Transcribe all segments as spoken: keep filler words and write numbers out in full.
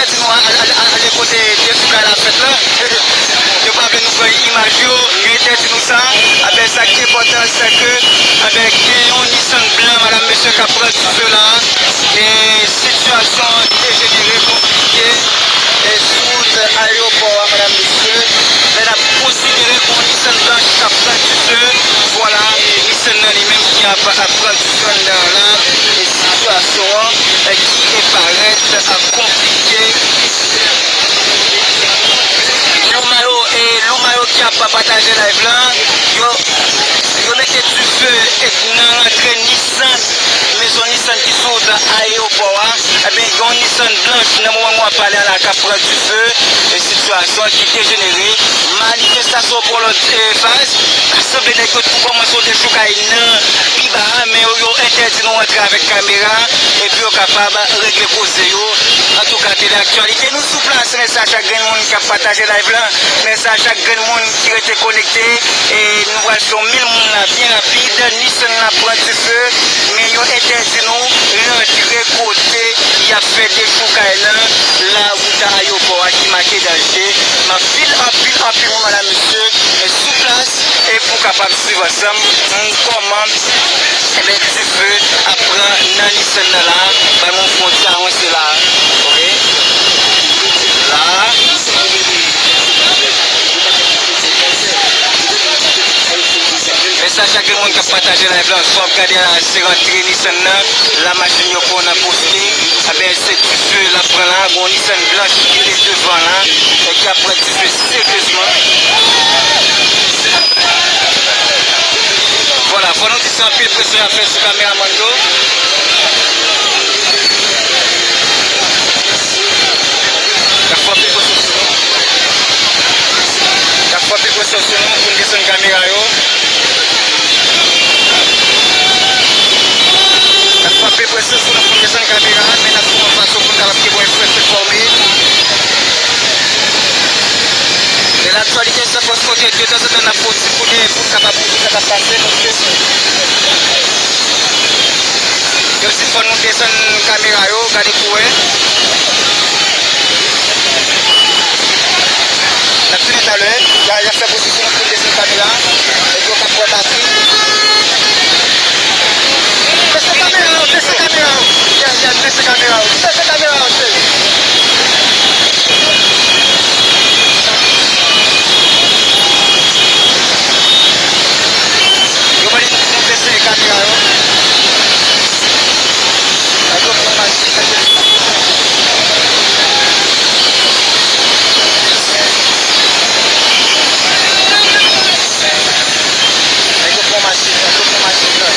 Di nou al, al, al, ale kote dechoukay la fèt la. Yo pa vle nou pran imaj yo, yo entèdi nou sa. Enben, sa ki enpòtan, se ke, enben, gen yon Nissan blan, madam, mesye, k ap pran dife la. E sitiyasyon an dejenere, konplike. E sou wout ayewopò a, madam, mesye, lè n ap konsidere yon Nissan blanch k ap pran dife, vwala, Nissan nan li menm ki ap, ap pran dife anndan an la. E sitiyasyon an, e ki e parèt, a, konplike. Lou Mayo, e Lou Mayo ki ap pataje live lan, yo, yo mete dife, e nan rantre Nissan, mezon Nissan ki sou wout ayewopò a. Ebyen, gen yon Nissan blanch nan moman nou ap pale a la k ap pran dife, e sitiyasyon ki dejenere. Manifestasyon pran lòt, e, faz. Sanble nèg yo tou kòmanse yon dechoukay nan pi ba a, men yo, yo entèdi nou rantre avèk kamera, epi yo kapab regle koze yo. Antouka, Tele Aktyalite, nou sou plas, mèsi a chak grenn moun k ap pataje live lan, mèsi a chak grenn moun ki rete konekte, e nou pral fè yon mil moun la byen rapid. Nissan la pran dife, men yo entèdi nou rantre kote y ap fè dechoukay lan, la wout ayewopò a ki make danje. M ap fil anpil, anpil moun, madam, mesye, e sou plas, e pou kapab swiv ansanm, m, kòman, enben, dife ap pran nan Nissan nan la. Ban nou fè yon ti avanse la, oke? La. Mèsi a chak moun k ap pataje live la. Sa w ap gade a, se rantre Nissan nan. La machin yo pran nan poste. Enben, se dife l ap pran la. Gon Nissan blanch ki te devan la, e ki ap pran dife seryezman. Vwala, fò nou di se anpil presyon y ap fè sou kameramann yo. Y ap fè anpil presyon sou nou. Y ap fè anpil presyon sou nou pou n desann kamera yo. Y ap fè anpil presyon sou nou pou n desann kamera, men n ap fè yon fason pou n kapab kenbe w enfòme. E laktyalite san pòs kote, detanzantan n ap fè yon ti koudè pou n kapab montre sa k ap pase, paske yo di fò nou desann kamera yo, gade pou wè. N ap tounen talè, y a, y ap fè pwosesyon pou desann kamera, epi yo ka pran batri. Bese kamera yo, bese kamera yo. Yeah, yeah, bese kamera yo. Bese kamera yo, cheri. Yo mande nou pou nou bese kamera yo. Nèg yo pran machin, nèg yo. Nèg yo pran machin, nèg yo pran machin nan.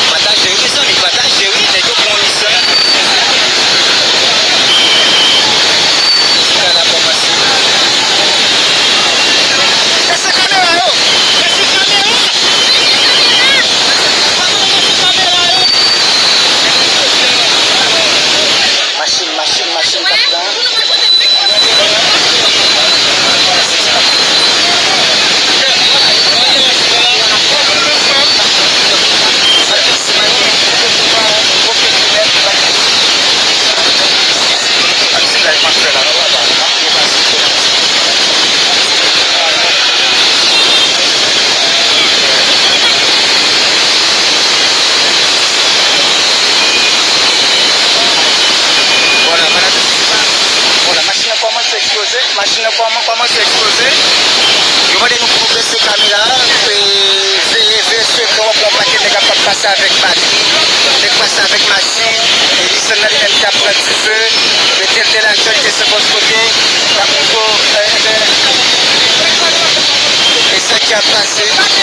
Pataje wi, mezanmi, pataje wi, nèg yo pran Nissan. Kay la kòmanse. Bese kamera yo! Bese kamera! Bese kamera yo! Machin, machin, machin k ap pran. Vwala, vwala, vwala, machin nan kòmanse eksploze, machin nan kòman-, kòmanse eksploze. Yo mande nou pou nou bese kamera, e, veye, veye sou ekran, w ap wè yon pakèt nèg ap pase avèk batri, nèg pase avèk machin, e Nissan nan li menm ki ap pran dife, e tel, tel aktyalite san pòs kote, n ap montre w, e, e, e sa ki ap pase.